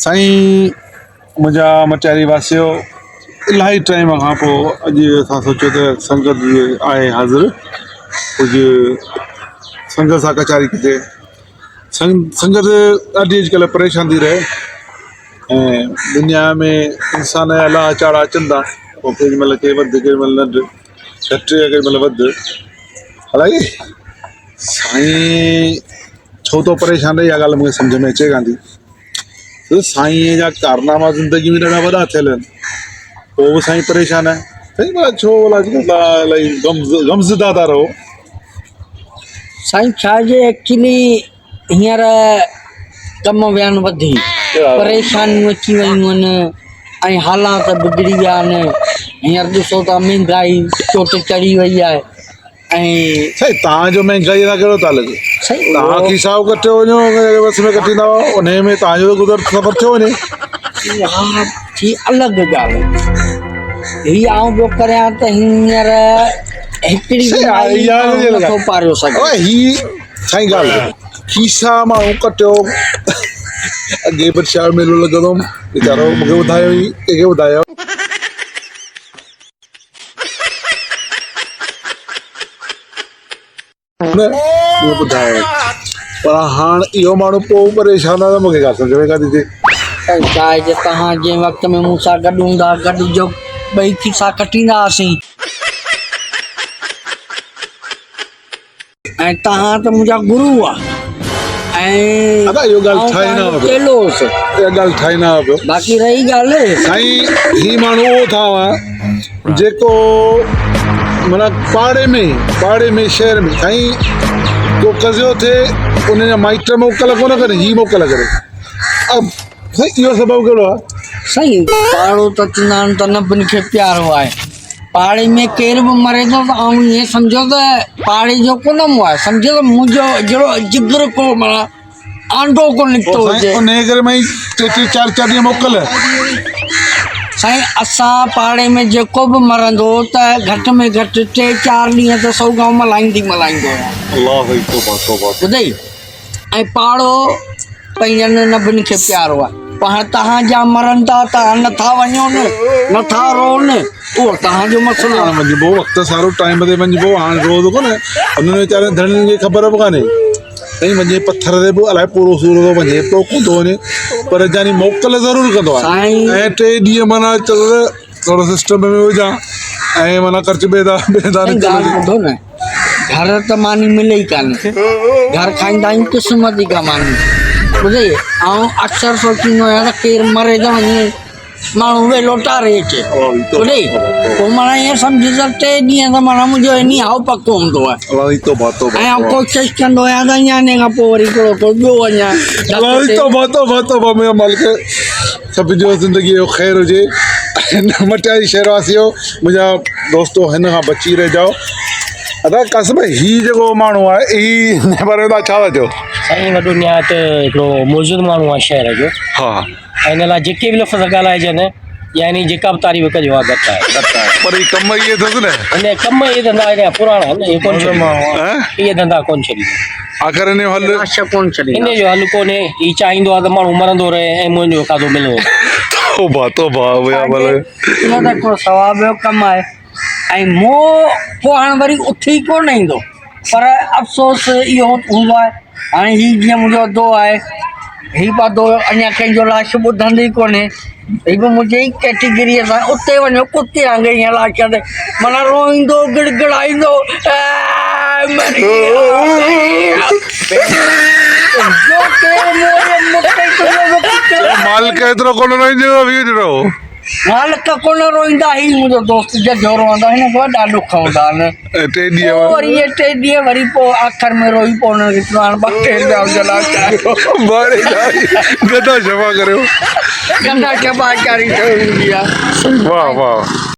سائين منهنجا مٽياري واسيو الاهي ٽائيم کان پوء اڄ اسان سوچيو ته سنگت آهي حاضر ڪجهه سنگت سان ڪچهري ڪجي سنگت ڏاڍي اڄڪلهه پريشان ٿي رهي ۽ دنيا ۾ انسان جا لاها چاڙها اچن ٿا پوء ڪيڏي مهل ڪي وڌ ڪيڏي مهل ننڍ گهٽ يا ڪيڏي مهل وڌ الائي سائين ڇو ٿو پريشان رهي اها ڳالهه مون کي سمجهه ۾ اچي ڪانه ٿي سائين جا ڪارناما زندگي ۾ ڏاڍا وڏا ٿيل آهن پوء به سائين پريشان آهي سائين ڀلا ڇو ڀلا الاهي غم غمزده ٿا رهو. سائين ڇا جي ايڪچولي هينئر ڪم ويا آهن وڌي پريشانيون اچي ويون آهن ۽ حالات بگڙي ويا آهن هينئر ڏسو ٿا مهنگائي چوٽ چڙهي وئي آهي ۽ سائين توهان جو مهنگائي سان ڪهڙو تعلق سائين توهان کيسا ڪٽيو وڃو بس ۾ ڪٽيندا انهي ۾ توهان جو گذر سفر ٿيو وڃي. اها ٿي الڳ ڳالهه هي آئون پيو ڪريان ته هينئر هڪڙي به مائي ماڻهو نٿو پاريو سگهي. هي سائين ڳالهه کيسا ماڻهو ڪٽيو اڳي بادشاهه جو ميلو لڳندو هوم ويچارو مونکي ٻڌايو هي ڪنهن کي ٻڌايو. نه مون ٻڌايو پر هاڻ اهو ماڻهو پوء پريشان آهي ته مون کي ڳالهه سمجهه ۾ ڪانه ٿي اچي. سائين ڇا آهي جي توهان جنهن وقت ۾ مون سان گڏ هوندا گڏ جو ٻئي کيسا ڪٽيندا هئاسين. ۽ توهان ته منهنجا گرو هئا ۽ ادا اهو ڳالهه آئون ٺاهي نه توهان جو چيلو هوس. اها ڳالهه ٺاهي نه پيو. باقي رهي ڳالهه. سائين هي ماڻهو اهو ٿا جيڪو معنيٰ پاڙي ۾ پاڙي ۾ شهر ۾ سائين ڪو قضيو ٿئي ان جا مائٽ موڪل ڪونه ڪن هي موڪل ڪري سائين اهو سبب ڪهڙو آهي. سائين پاڙو ته چوندا آهن ته نڀن کي پيارو آهي. پاڙي ۾ ڪير به مري ٿو ته آئون ائين سمجهو ته پاڙي جو ڪونه مئو آهي سمجهو ته منهنجو جهڙو جگر ڪو معنيٰ آنڊو ڪو نڪتو هجي. انهيء ڪري مئي ٽي ٽي چار چار ڏينهن موڪل. سائين اسان پاڙي ۾ جيڪو به مرندو هو ته گهٽ ۾ گهٽ ٽي چار ڏينهن ته سوگائون ملهائيندي ملهائيندو هيم. الله توبه توبه. ٻڌئي ۽ پاڙو پنهنجن نڀن کي پيارو آهي. پر هاڻ تهان جا مرن ٿا تهان نٿا وڃو نه نٿا رون اهو تهان جو مسئلو هاڻ آهي. وڃبو وقت سارو ٽائيم تي وڃبو هاڻ روز ڪونه انهن ويچارن ڌڻين کي خبر به ڪانهي سائين وڃي پٿر تي به الائي پورو سورو ٿو وڃي پيو ڪونه ٿو وڃي پر يعني موڪل ضرور ڪندو آهي ۽ ٽي ڏينهن معنيٰ چل ٿورو سسٽم ۾ هجان ۽ معنيٰ خرچ ٻئي دا ٻئي دا سائين ڳالهه ٻڌو نه گهر ته ماني ملي ئي ڪانه گهر کائيندا آهيون قسمت جي ڪا ماني ٻڌئي آئون اڪثر سوچيندو آهيان ته ڪير مري ته وڃي ماڻهو ويلو ٽاري اچي ٻڌئي پوء معنيٰ ائين سمجهه ته ٽي ڏينهن ته معنيٰ منهنجو ايني هائو پڪو هوندو آهي ۽ آئون ڪوشش ڪندو آهيان ته اڃا ان کان پوء وري هڪڙو ڪو ٻيو وڃان مالڪ سڀ جو زندگي جو خير هجي مٽياري شهر واسيو منهنجا دوستو هن کان بچي رهجو ادا قاسم ڀائي هي جيڪو ماڻهو آهي هي هن جي باري ۾ توهان ڇا ٿا چئو سائين وڏو نهايت هڪڙو معزز ماڻهو آهي شهر جو ها ۽ ان لاء جيڪي به لفظ ڳالهائجن يعني جيڪا به تعريف ڪجي اها گهٽ آهي. گهٽ آهي پر هي ڪم اهي اٿس نه. هن جا ڪم اهي ڌنڌا هن جا پراڻا آهن اهي ڪونه ڇڏيندو. اهي ڌنڌا ڪونه ڇڏيندو. آخر ان جو حل. لاش ڪونه ڇڏيندو. ان جو حل ڪونهي هي چاهيندو آهي ته ماڻهو مرندو رهي ۽ منهنجو کاڌو ملندو رهي. توبه توبه ويا ڀلي. اهو ته هڪڙو ثواب جو ڪم آهي ۽ مون پوء هاڻ وري اٿي ڪونه ايندو پر افسوس اهو هوندو آهي هاڻي هي جيئن منهنجو ادو آهي هي به ادو اڃا ڪنهن جو لاش ٻڌندو ئي ڪونهي هي به منهنجي ئي ڪيٽيگريء سان اتي وڃو ڪتي وانگي ائين لاش تي معنيٰ روئيندو گڙگڙائيندو مري ويو جو ڪير موري مون کي مالڪ ايترو ڪونه روئيندو هو. مالڪ ڪونه روئيندا هي منهنجو دوست ججهو روئندو هن کي وڏا ڏک هوندا آهن ٽي ڏينهن پوء وري اهي ٽي ڏينهن وري پوء آخر ۾ روئي پوء انهن کي چوندو هاڻ ٻه ٽي رپيا هجن ها ماري گدا شفا ڪريو گدا شفا ڪري ڇڏيندي آهي واهه واهه.